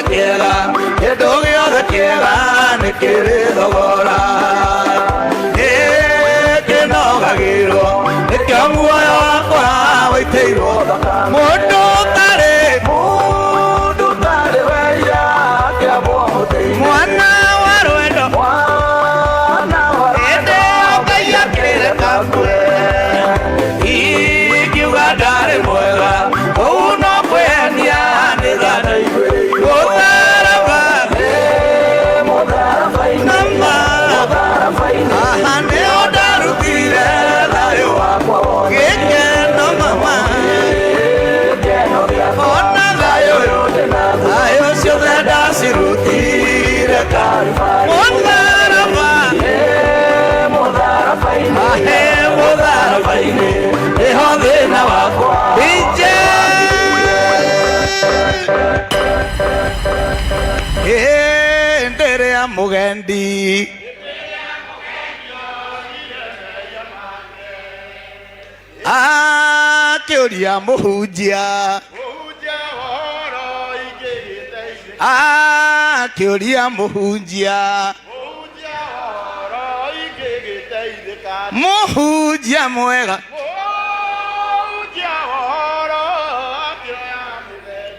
kĩega, kĩndũ gĩothe kĩega nĩ kĩrĩ thogora. Nĩkĩnogagĩrwo, nĩkĩo muoyo wakwa waitĩirwo thakame. Mũndũ ũtarĩ, mũndũ ũtarĩ wehia akĩambwo mũtĩ-inĩ. Mwana wa rwendo, mwana wa rwendo, hĩndĩ ĩyo Ngai akĩreka ngue. Ingiuga ndarĩ mwega, kũu no kwĩhenia nĩ tha ndaiguĩrĩirwo. Mũtharaba, nama, haha nĩho ndarutire thayũ wakwa wothe. Gĩkeno mama, ona thayũ, thayũ ciothe ndacirutire Kalvari. Mũtharaba, ahe mũtharaba-inĩ nĩho thĩna wakwa. DJ hĩndĩ ĩrĩa mũgendi akĩũria mũhunjia, akĩũria mũhunjia, mũhunjia mwega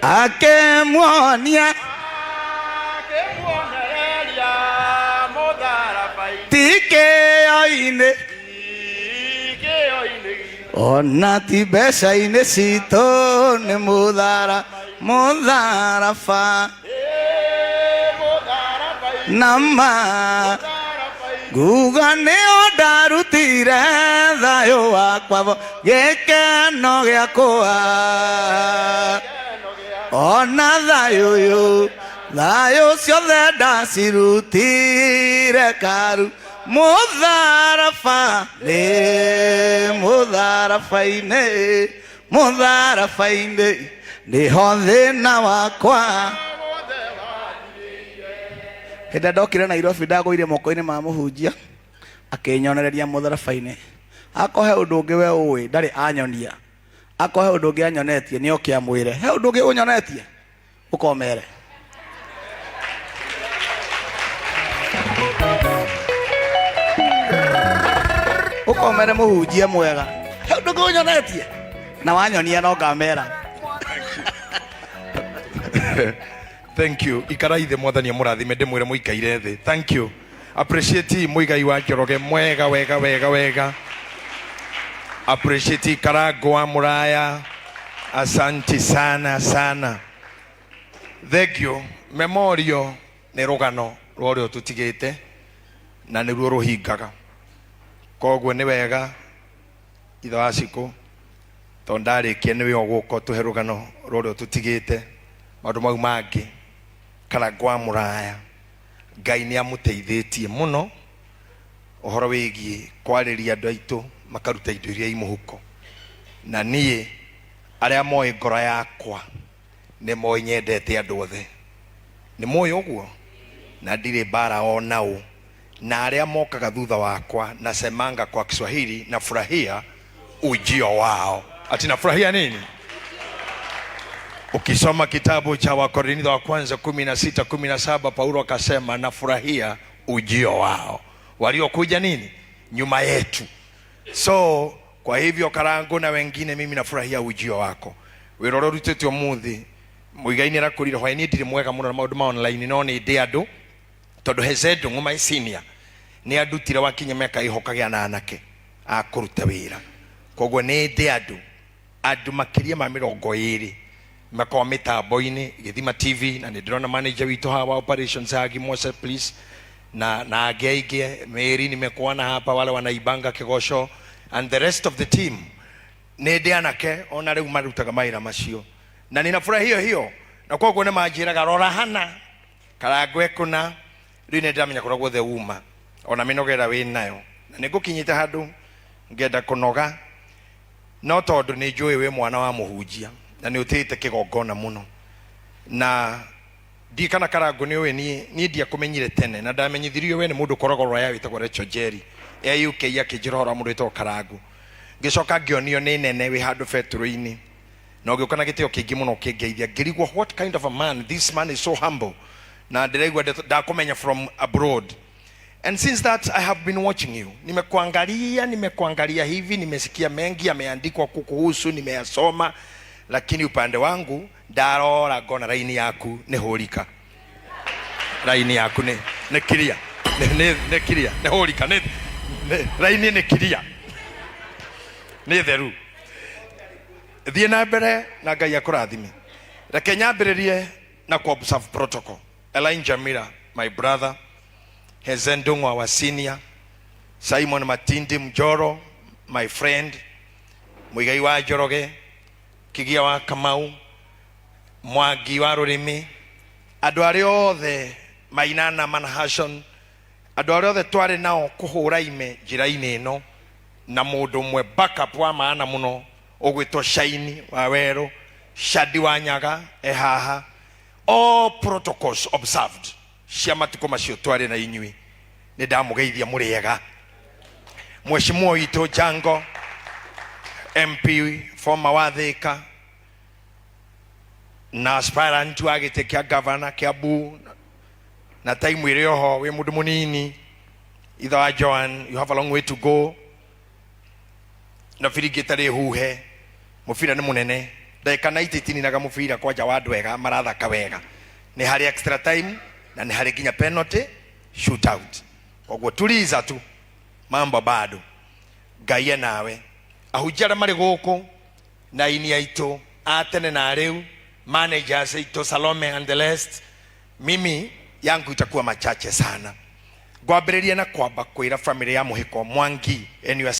akĩmuonia ti kĩyo-inĩ ona ti mbeca-inĩ citũ nĩ mũthara mũtharaba nama nguga nĩo ndarutire thayũ wakwa bo gĩkeno gĩakwa ona thayũ ũyũ thayũ ciothe ndacirutire karu mũtharaba nĩ mũtharaba-inĩ mũtharaba-inĩ nĩho thĩna wakwa. Hĩndĩ ĩrĩa ndokire Nairobi ndagũire moko-inĩ ma mũhunjia akĩnyonereria mũtharaba-inĩ. Akorwo he ũndũ ũngĩ we ũĩ ndarĩ anyonia, akorwo he ũndũ ũngĩ anyonetie nĩ oke amwĩre. He ũndũ ũngĩ ũnyonetie? Ũkomere. Ũkomere mũhunjia mwega. He ũndũ ũngĩ ũnyonetie? Na wanyonia no ngamera. Thank you. Ikarai thĩ, mwathani amũrathime. Ndĩmwĩre mũikaire thĩ. Thank you. Appreciate Muigai wa Njoroge mwega wega wega wega. Appreciate Karango wa Muraya. Asanti sana sana. Thank you. Memorial nĩ rũgano rwa ũrĩa ũtũtigĩte na nĩruo rũhingaga. Koguo nĩ wega ithe wa Cikũ tondũ ndarĩkia nĩwe ũgũka ũtũhe rũgano rwa ũrĩa ũtũtigĩte maũndũ mau mangĩ. Karango wa Muraya Ngai nĩ amũteithĩtie mũno ũhoro wĩgiĩ kwarĩria andũ aitũ makaruta indo iria i mũhuko. Na niĩ arĩa moĩ ngoro yakwa nĩ moĩ nyendete andũ othe. Nĩ mũĩ ũguo? Na ndirĩ mbara o na ũ. Na arĩa mokaga thutha wakwa nasemanga kwa Kiswahili nafurahia ujio wao. Ati nafurahia nini? Ukisoma kitabu cha Wakorintho wa kwanza 16:17 Paulo akasema nafurahia ujio wao waliokuja nini nyuma yetu. So kwa hivyo Karangu na wengine, mimi nafurahia ujio wako. Wĩra ũrĩa ũrutĩte ũmũthĩ Muigai nĩ arakũrire hwaĩ, niĩ ndirĩ mwega mũno na maũndũ ma online no nĩ ndĩ andũ tondũ Heze Ndung'u my senior nĩ andutire wakinya mĩaka ĩho kagĩa na anake a kũruta wĩra, koguo nĩ ndĩ andũ andũ makĩria ma 20 makoragwo mĩtambo-inĩ Gĩthima TV, na nĩ ndĩrona manager witũ haha wa operations Hagi Mose please, na angĩ aingĩ Mary nimekuona hapa, wale wanaibanga Kĩgoco and the rest of the team. Nĩ ndĩ anake ona rĩu marutaga mawĩra macio na ninafurahia hiyo, na koguo nĩ manjĩraga rora hana Karango ekũna rĩu nĩ ndĩramenya kũrĩa guothe uma ona mĩnoga ĩrĩa wĩ nayo, na nĩ ngũkinyĩte handũ ngenda kũnoga, no tondũ nĩ njũĩ wĩ mwana wa mũhunjia na nĩ ũtĩĩte kĩgongona mũno, na ndiĩ kana Karango nĩ ũĩ niĩ niĩ ndiakũmenyire tene na ndamenyithirio we nĩ mũndũ ũkoragwo rũraya wĩtagwo Rachel Njeri e UK, akĩnjĩra ũhoro wa mũndũ wĩtagwo Karango, ngĩcoka ngĩonio nĩ nene wĩ handũ betũrũ-inĩ. Na ũgĩũka na gĩtĩo kĩingĩ mũno ũkĩngeithia, ngĩrigwo, what kind of a man this man is, so humble, na ndĩraigua ndakũmenya from abroad. And since that I have been watching you. Nimekuangalia, nimekuangalia hivi, nimesikia mengi yameandikwa kukuhusu, nimeyasoma, lakini upande wangu ndarora ngona raini yaku nĩ hũrika, raini yaku nĩ clear, nĩ clear, nĩ hũrika, nĩ raini nĩ clear, nĩ theru. Thiĩ na mbere na Ngai akũrathime. Reke nyambĩrĩrie na ku observe protocol. Elijah Mira, my brother, Hezen Ndung'u, our senior, Simon Matindi Mjoro, my friend, Muigai wa Njoroge, Kigia wa Kamau, Mwangi wa Rurimi, andũ arĩa othe Mainana Manhashon, andũ arĩa othe twarĩ nao kũhũra ime njĩra-inĩ ĩno, na mũndũ ũmwe backup wa maana mũno ũgwĩtwo Shaini wa Werũ, Shadi wa Nyaga e haha. All protocols observed cia matukũ macio twarĩ na inyuĩ, nĩ ndamũgeithia mũrĩ ega. Mheshimiwa witũ Jango, MP former wa Thika na aspirant wa gĩtĩ kĩa governor Kiambu, na time ĩrĩ oho wĩ mũndũ mũnini, ithe wa Joan, you have a long way to go, na biringi ĩtarĩ huhe, mũbira nĩ mũnene, ndagĩka 90 itininaga mũbira kwanja wa andũ ega marathaka wega, nĩ harĩ extra time na nĩ harĩ nginya penalty shootout. Koguo tuliza tu, mambo bado, Ngai e nawe. Ahunjia arĩa marĩ gũkũ na ini aitũ a tene na rĩu, managers aitũ, Salome and the rest, mimi yangu itakuwa machache sana. Ngwambĩrĩria na kwamba kwĩra family ya Mũhĩko Mwangi and your